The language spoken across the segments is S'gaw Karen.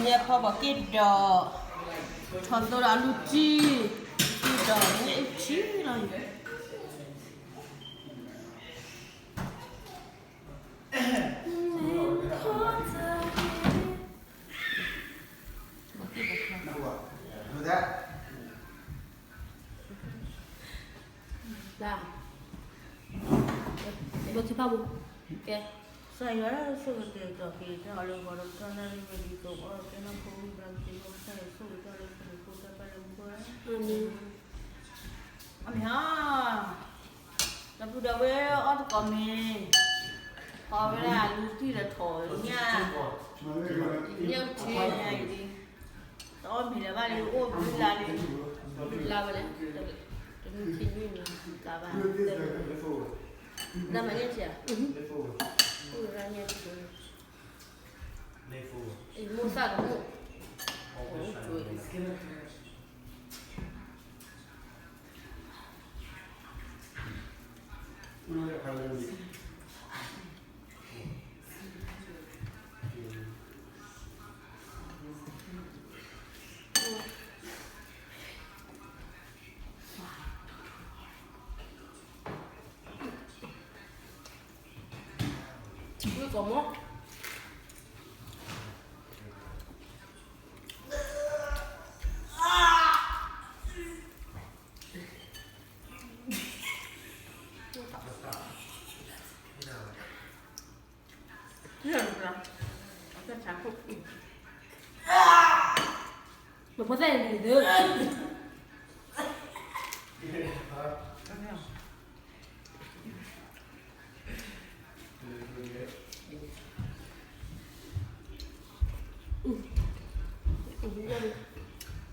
ယဲဖီဘီးက့ၣ်ဒီး ထီၣ်သိဒီးအလူတံၢ်, က့ၣ်ဒီးမ့ၣ်အူထံလီၤ. ကစၢ်ယွၤဆိၣ်ဂ့ၤတဲာ်ကတီၤက့ၤတၢ်အီၣ်လၢဂီၤဒီး ပတၢ်နၣ်ရံၣ်ဝဲဒ်သိး ပအီၣ်ကဲနီၢ်ခိဝံၤဘျီက့ၤ ကစၢ်ယွၤဆိၣ်ဂ့ၤတၢ်လၢပလိၤဖိတၢ်ပာ်လၢမူခိၣ်, အမ့ၢ်ဟီ, ဒီပုၢ်ဒီဝဲၢ်အီၣ်တကိးမ့ၤ, ဖီဝဲဒၣ်လူတံၢ်ဒီးထီၣ်ညၣ်, ညၣ်ထံညါအံၤ, တအီၣ်မ့ၤလၢၤဘၣ်လံ အိၣ်ဘျုးလါလံ, ဘျုးလါဝဲလဲၣ်, တနံၣ်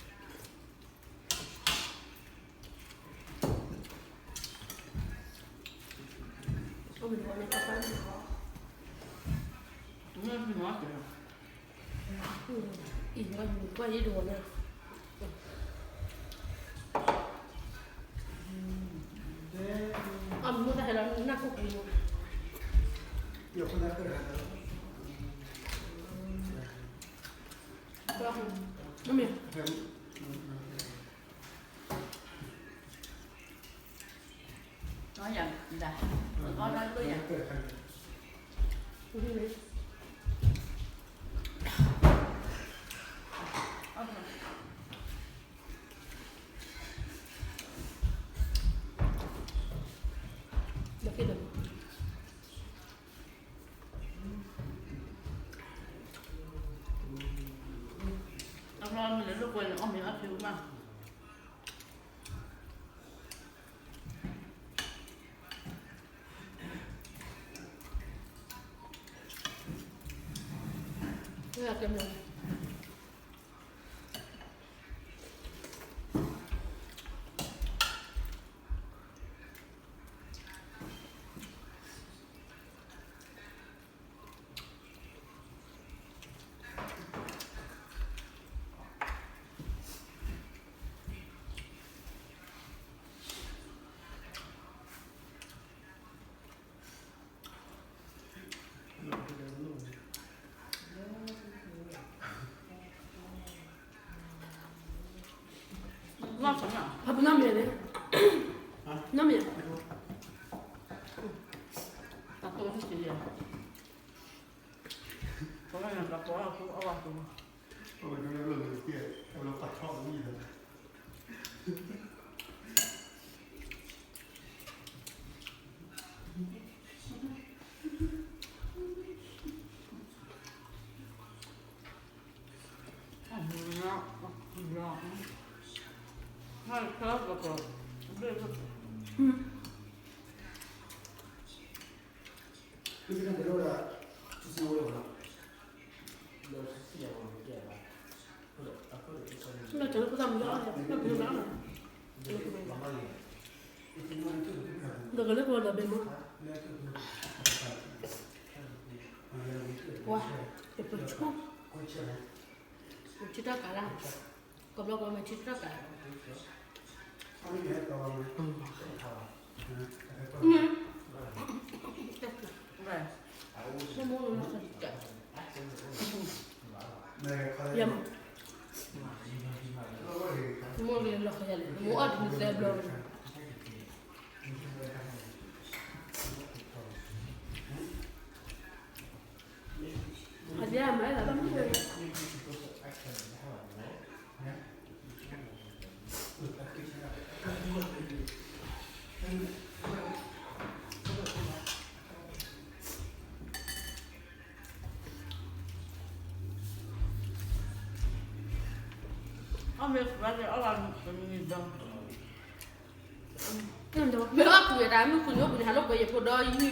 ခံနွံန့ၣ် ကးဘၣ်, တၢ်မၤညၣ်ထံဧါ, အိၣ်ရၢညၣ်ထံ, မိၢ်သၣ်တမိၢ်, အိၣ်,ဒီးကလၢပှဲၤဒီးဘဲမး, ပှၤ, ပထူ, မ့ၢ်ထံတၢ်ကၤလၢ, ကဘျီကဘျီမ့ၢ်ထံတၢ်ကၤ, မ့ၢ်, မ့ၢ်မ့ၢ်လၢ, ယမၤ, မိၢ်ကလီၤဃဲလဲၣ်, မိၢ်အီၣ်တနံၤသၢဘျီ, အဒၣ်မၤလၢဘၣ်မုၢ်, အီၣ်မ့ၢ်ဖျါန့ၣ် အီၣ်ဘၣ်တနံၤဒီး, မ့ၢ်အီၣ်ကွံာ်တၢ်မုၢ်ဃုာ်န့ၣ် အိၣ်ဘှံးန့ၣ် ဟးလိာ်ကွဲယဖိဒီးယုၢ်ဘျီ,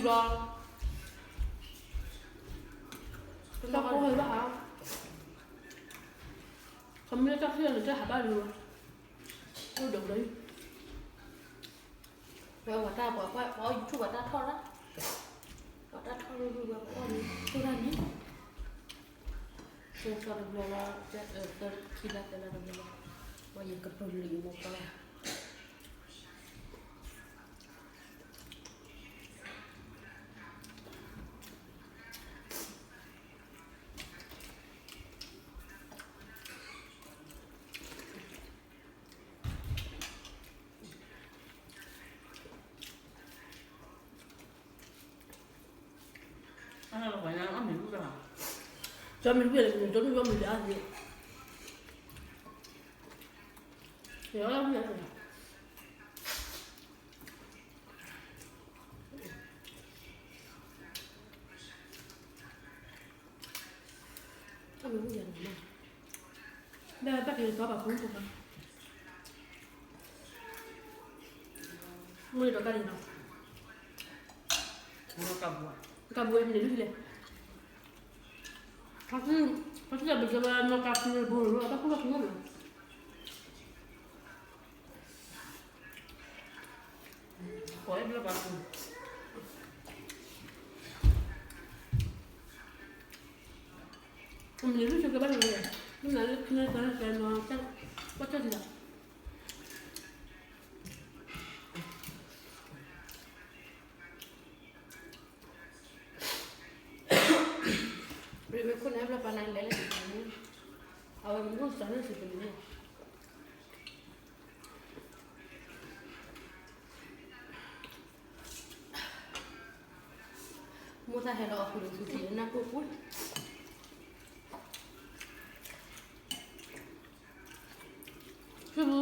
တၢ်ကိၢ်ဟဲဘၣ်ဟး, ခီမ့ၢ်တၢ်ဖျၢၣ်န့ၣ် တၢ်ဟးဘၣ်လၢၤ, အိၣ်ဒီးဘျီ, ဝဲပှၤတၢ်ပှၤကွၢ် ပှၤအီၣ် YouTube ပှၤတၢ်ထီၣ်တၢ်, ပှၤတၢ်ထီၣ်လၢဝဲပှၤအီၣ်န့ၣ် ထီၣ်တၢ်န့ၣ်, သၢသီတဘျီလီၤ, သၢခံလါသၢလါတဘျီလီၤ, ပှၤယကပၢၤလံာ်မ့ၢ်ပှၤ ကၠီမ့ၢ်ဝံၣ်လၢ ကၠီမ့ၢ်ဝံၣ်လၢ ယဝဲမ့ၢ် တၢ်မ့ၢ်ဝံၣ်ယၤန့ၣ်, ဘၣ်ဘၣ်က့ၤကၠီဘၣ်ဖိမုၣ်ဖိခွါ, မ့ၢ်ဒီးကါန့ၣ်နီၤ, ကါဘိမ့ၢ်န့ၣ်လုၢ်လဲၣ်, ဖါတံၢ်ဘၣ်ကဘၣ်နီၢ်ကါဖုဘိလီၤ တၢ်ခိၣ်ဘၣ်ခိၣ်လီၤ, ပှၤအဲၣ်ဘျၢဘၣ်ခိၣ် မ့ၢ်န့ၣ်လုၢ်ဆိကဘၣ်န့ၣ်, မ့ၢ်နၤလၢခံန့ၣ်တၢ်န့ၣ်နီၤ, ပှၤကၠီၣ်စံးဒၣ် မ့ၢ်ခိၣ်နၢ်ဘျၢပှၤနၤလဲၤလၢစံးပနံး, အဝဲမ့ၢ်အိၣ်စးလၢစံးပနံးန့ၣ် မိၢ်သၣ်ဟဲလီၤအဃုာ်ဒီးသူထံးနၢ်ကိၢ်ပူၤ, ဆူပူ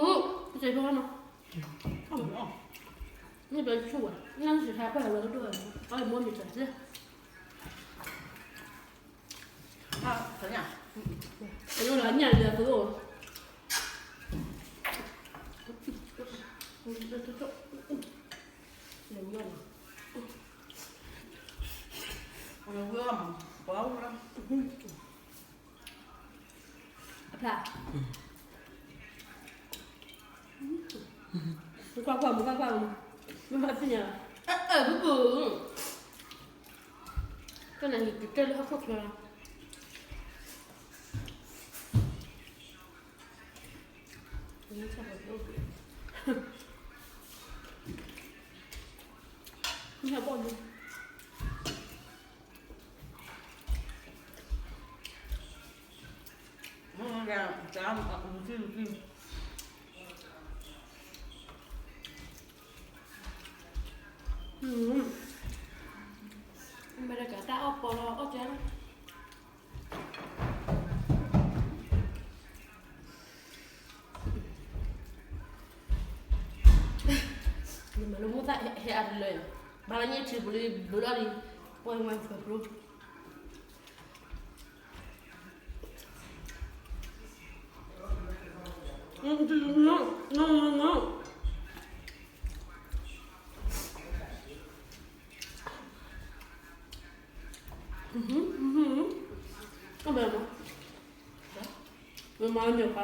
ၤ, ကစဲးဖိနီၤ, မ့ၢ်ပဆူၣ်ဝဲ နစံးထါဖၢၣ်ဝဲဒိၣ်ဝဲ, အဝဲမိၢ်မ့ၢ်တၢ်စဲး အယိလၢအညၣ်လၢအသိး, အဖျါ, ကွၢ်ကွၢ်မူ ကွၢ်ကွၢ်မူ, မ့ၢ်ဘၣ်သ့ၣ်ညါ, အၢ အၢ ပူၤပူၤ, တၢ်နၤယကတၢၢ်လၢဟီၣ်ခိၣ်ချၢလီၤ မ့ၢ်ဘၣ်န့ၣ်, မ့ၢ်တၢ်အီၣ်ပီလီၤ အီၣ်ကဲလီၤ နမၤလၢမိၢ်သၣ်ဟဲအါတလၢ, ဘၣ်လၢညၣ်ထံပူၤလံ ဘျုးလီၤလံ, ပှၤဝဲပှဲၤပျိ မ့ၢ်မၤန့ၢ်ခွါ,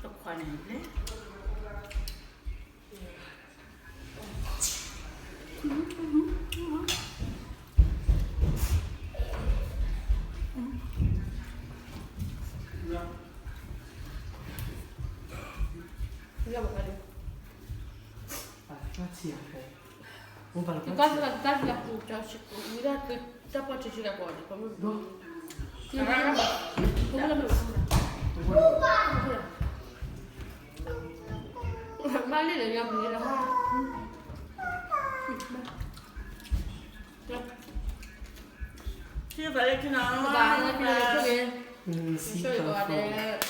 တခွါန့ၣ်လဲၣ် ကါဖျါကါဖျါ, ဝံၤဒၣ်ကတၢ်ပီၣ်ထံဆူကါကီးန့ၣ်, ပမ့ၢ်ဘၣ် ဘၣ်လံလၢညါပူၤလီၤ. ဘၣ်လၢခံနီၤ, ဘၣ်လၢခံနီၤ, ဆိၣ်ဂ့ၤ,